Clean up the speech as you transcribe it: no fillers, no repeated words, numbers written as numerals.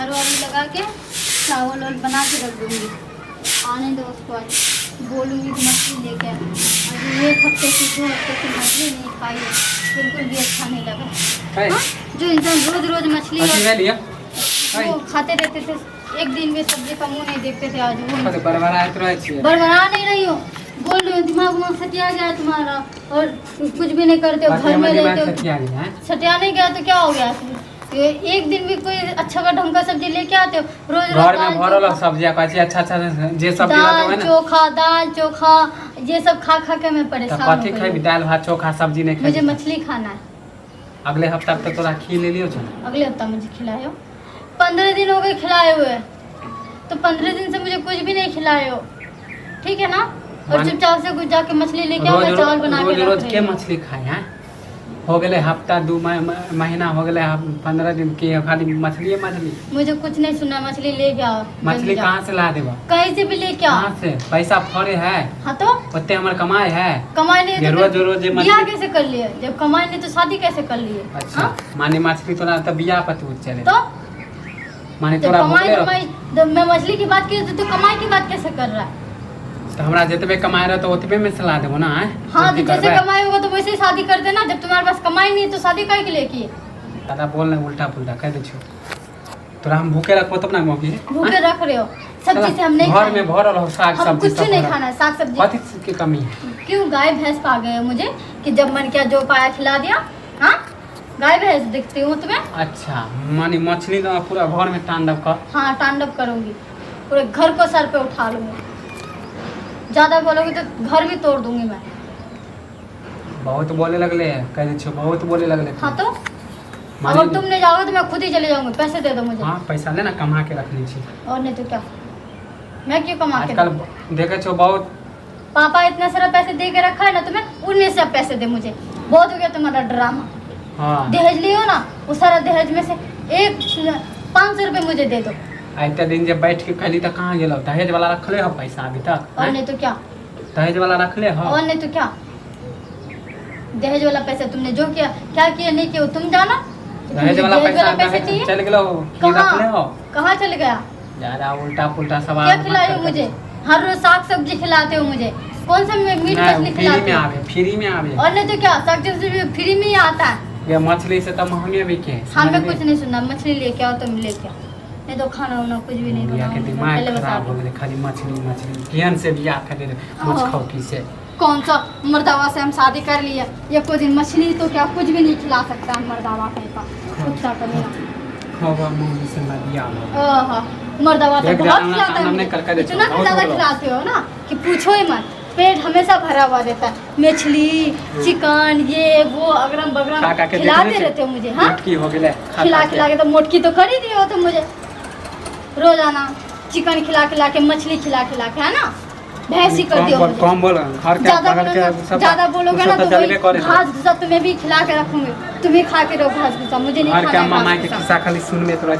झाड़ू वाड़ू लगा के चावल वावल बना के रख दूंगी। आने दो उसको, आज बोलूँगी कि मछली लेके आए। अभी एक हफ्ते से 2 हफ्ते से मछली नहीं खाई है, बिल्कुल भी अच्छा नहीं लगा। है। हाँ? जो इंसान रोज रोज मछली कथी और भेल यऽ? वो खाते रहते थे, एक दिन भी सब्जी का मुंह नहीं देखते थे, आज वो कथी बड़बड़ाइत रहै छियै? बड़बड़ा नहीं रही हो, बोल रही हो। दिमाग उमाग सटिया गया तुम्हारा और कुछ भी नहीं करते हो, बाकी घर हमर में दिमाग रहते हो। सटिया गेल हैं। सटिया नहीं गया तो क्या हो गया? ये एक दिन भी कोई अच्छा का ढंग का सब्जी लेके आते हो? रोज रोज घर में दाल भरल चोखा- सब्जी आ कहै छी अच्छा अच्छा जे सब्जी रहतौ दाल है ने। चोखा, दाल चोखा, ये सब खा खा के मैं तऽ परेशान हो कथी गई खैबी? हूँ। दालि भात चोखा सब्जी नहि मुझे खैबी? मछली खाना है। अगले हफ्ता तक तोरा खी लेलियो छौ। अगले हफ्ता मुझे खिलाए हो? 15 दिन हो गए खिलाए हुए, तो 15 दिन से मुझे कुछ भी नहीं खिलाए हो, ठीक है ना? और चुपचाप से कुछ जाके मछली लेके आओ, रोज मैं चावल बना रोज के रोज रख के रही हूँ। मछली खाए हैं? हो गेलै हफ्ता 2 महीना हो गेलै, 15 दिन के खाली मछलिए मछली। मुझे कुछ नहीं सुना, मछली लेके आओ, मछली जल्दी जाओ। कहाँ से ला देबा? कहीं से भी लेके आओ। कहाँ से? पैसा फड़े है? हाँ तो? ओते हमर कमाई है? कमाई नहीं जे तो रोज फिर रोज जे बियाह मछली कैसे कर लिए? जब कमाई नहीं तो शादी कैसे कर लिए? अच्छा। हाँ? माने मछली तोरा तऽ बियाह पर तू चले तो माने जब तोरा कमाई भुखले रह- कमाई, जब मैं मछली की बात की तो तू कमाई की बात कैसे कर रहा है? तऽ हमरा जतबे कमाई रह तऽ ओतबे में से ला देबो ना आँय? हाँ तो की जैसे करबै? कमाई होगा तो वैसे ही शादी कर देना। जब तुम्हारे पास कमाई नहीं है तो शादी काहे के लिए किए? दादा बोल ना, उल्टा पुल्टा कह दै छियौ। तोरा हम भूखे रखबो तब ना मौगी? भूखे रख रहे हो? सब्जी से हम नहीं घर खाएंगे। में भरल हो साग हम सब्जी कुछ सब नहीं भरल। खाना है साग सब्जी। कथी चीज के कमी है? क्यों, गाय भैंस पा गए हो मुझे कि जब मन किया जो पाया खिला दिया? हाँ, गाय भैंस दिखती हूँ तुम्हें? अच्छा, माने मछली तो पूरा घर में तांडव कर। हाँ, तांडव करूंगी, पूरे घर को सर पे उठा लूंगी। ज्यादा बोलोगे तो घर भी तोड़ दूंगी मैं। बहुत बोले लगले है, कह दै छियौ, बहुत बोले लगले। हाँ तो? माने अगर तुम नहीं जाओगे तो मैं खुद ही चले जाऊंगी, पैसे दे दो मुझे। हाँ, पैसा ले ना, कमा के रखने छी। और नहीं तो क्या, मैं क्यों कमा के आजकल दूं? देखै छौ बहुत। पापा इतना सारा पैसे दे के रखा है ना तुम्हें, उनमें से अब पैसे दे मुझे। बहुत हो गया तुम्हारा ड्रामा। हाँ। दहेज लियो ना, वो सारा दहेज में से एक 500 रुपये मुझे दे दो। आ एते दिन जे बैठ के खैली तऽ कहाँ गेलौ? दहेज वाला रखले हो पैसा अभी तक? और आँय? नहीं तो क्या। दहेज वाला रखले हो? और नहीं तो क्या, दहेज वाला पैसा तुमने जो किया, क्या किया नहीं किया वो तुम जाना। तो दहेज तुमने वाला दहेज पैसा वाला पैसे चाहिए? चल गेलौ की रखले हो? कहाँ चल गया? ज्यादा उल्टा पुल्टा सवाल क्या मत खिलाए हो कर। मुझे? हर रोज साग सब्जी खिलाते हो मुझे, कौन सा मीट नहीं, मछली फ्री में खिलाते हो? आवे, फ्री में आवे। और नहीं तो क्या, साग सब्जी भी फ्री में ही आता है। ये मछली से तो महंगे बिके है, हमें समझ कुछ नहीं सुनना, मछली लेके आओ तुम, लेके आओ, नहीं तो खाना वाना कुछ भी नहीं बिया के बनाऊंगी मैं, दिमाग पहले बता खराब हो दूं। गेलै। खाली मछली मछली, केहन से बियाह करे हाँ। मछखौकी से। कौन सा मर्दावा से हम शादी कर लिए? ये कोई दिन मछली तो क्या, कुछ भी नहीं खिला सकता हम मर्दावा कहीं का कुत्ता कमीना। खबर मम्मी से ना बियाह हो। आहा, मर्दावा तो देख, बहुत ज्यादा खिलाता है नाम मुझे। नहीं कर कर दे इतना बहुत ज्यादा हो गया। खिलाते हो ना कि पूछो ही मत, पेट हमेशा भरा हुआ देता है। मछली चिकन ये वो अगरम बगरम खा खा के खिलाते देखने रहते हो मुझे। हाँ। मोटकी हो गेलै खा खिला खा के। खिला के तो मोटकी तो कर ही दिए हो तुम मुझे। रोजाना चिकन खिला खिला के, मछली खिला खिला के, है ना, भैंसी कर कम दियो बोल मुझे। कम बोल, घर के ज्यादा बगल के बोलोगे सब ज्यादा बोलोगे ना सब तो जलबे वही करे। घास भूसा तुम्हें भी खिला के रखूंगी। तुम्हें खा के रहो घास भूसा, मुझे नहीं घर के खाना है अम्मा घास माय के भूसा। खिस्सा खाली सुनबे तोरा।